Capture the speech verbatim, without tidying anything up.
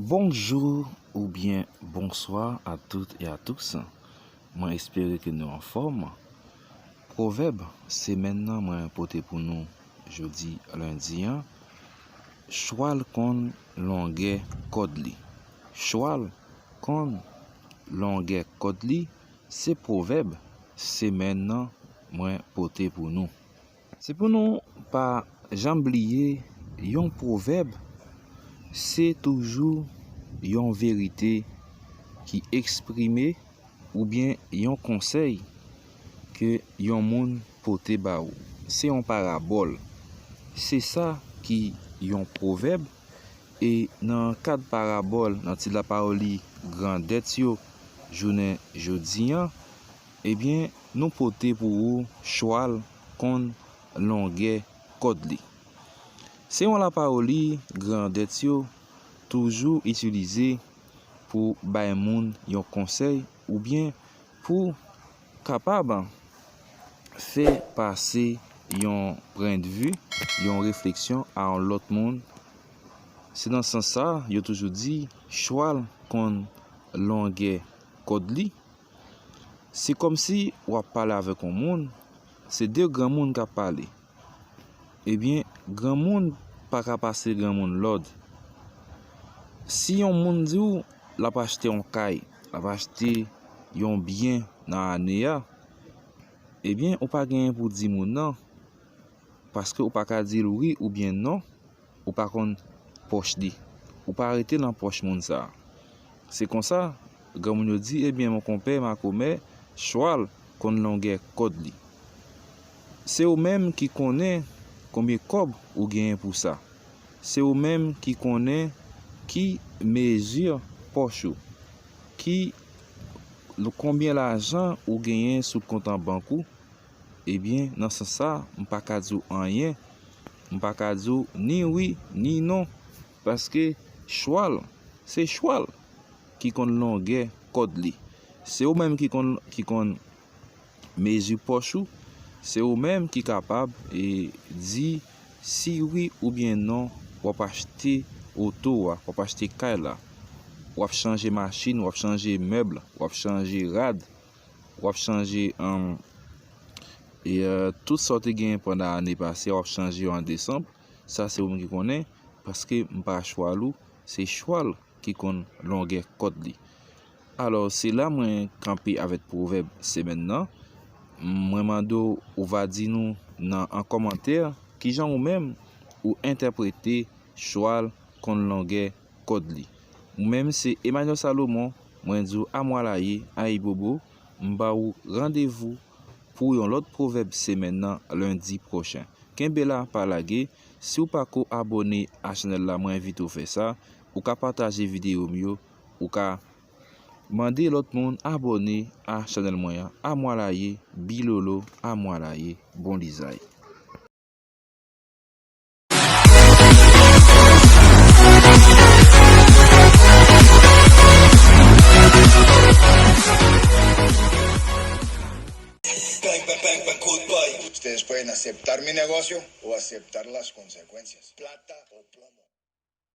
Bonjou oubyen bonswa a tout e a tous. Mwen espere ke nou anfòm. Pwovèb semèn nan mwen pote pou nou jodi lendi an, chwal konn longè kòd li. Chwal konn longè kòd li, se pwovèb semèn nan mwen pote pou nou. Se pou nou pa janm bliye, yon pwovèb se toujou yon verite ki eksprime oubyen yon konsèy ke yon moun pote ba ou. Se yon parabòl. Se sa ki yon pwovèb. E nan kad parabòl, nan ti lapawòl li grandèt yo jounen jodi an, ebyen, nou pote pou ou chwal konn longè kòd li. Se yon lapawòl li grandèt yo toujou itilize pou bay moun yon konsèy oubyen pou kapab fè pase yon pwendvi, yon refleksyon a yon lòt moun. Se nan sans sa, yo toujou di, chwal konn longè kòd li. Se kòmsi w ap pale avèk yon moun, se de granmoun k ap pale. Ebyen, granmoun pa ka pase granmoun lòd. Si yon moun di w l ap achte yon kay, l ap achte yon byen nan ane a, ebyen, ou pa genyen pou di moun nan, paske ou pa ka di l wi oubyen non, ou pa konn pòch li. Ou pa rete nan pòch moun sa a. Se konsa, granmoun yo di, ebyen, mon konpè, makomè, chwal konn longè kòd li. Se ou menm ki konnen konbyen kòb ou genyen pou sa. Se ou menm ki konnen ki mezi pòch ou, ki konbyen lajan ou genyen sou kont an bank ou. Ebyen, nan sans sa, m pa ka di w anyen. M pa ka di w ni wi, ni non. Paske chwal, se chwal ki konn longè kòd li. Se ou menm ki konn, ki konn mezi pòch ou. Se ou menm ki kapab, e, di si wi oubyen non w ap achte oto a, w ap achte kay la, w ap chanje machin, w ap chanje mèb, w ap chanje rad, w ap chanje, um, e, uh, tout sa w te genyen pandan ane pase, w ap chanje yo an desanm. Sa se ou menm ki konnen, paske m pa chwal ou, se chwal ki konn longè kòd li. Alò, se la mwen kanpe avèk pwovèb semèn nan. Mwen mande w, ou va di nou nan an kòmantè, kijan ou menm ou entèprete chwal konn longè kòd li. Ou menm se Emmanuel Salomon, mwen di w amwalaye, ayibobo, m ba ou randevou pou yon lòt pwovèb semèn nan lendi pwochen. Kenbe la, pa lage. Si w pako abòne a chanèl la, mwen envite w fè sa. Ou ka pataje videyo m yo, ou ka mande lòt moun abòne a chanèl mwen an. Amwalaye, bilolo, amwalaye, bon lizay. Ustedes pueden aceptar mi negocio o aceptar las consecuencias. Plata.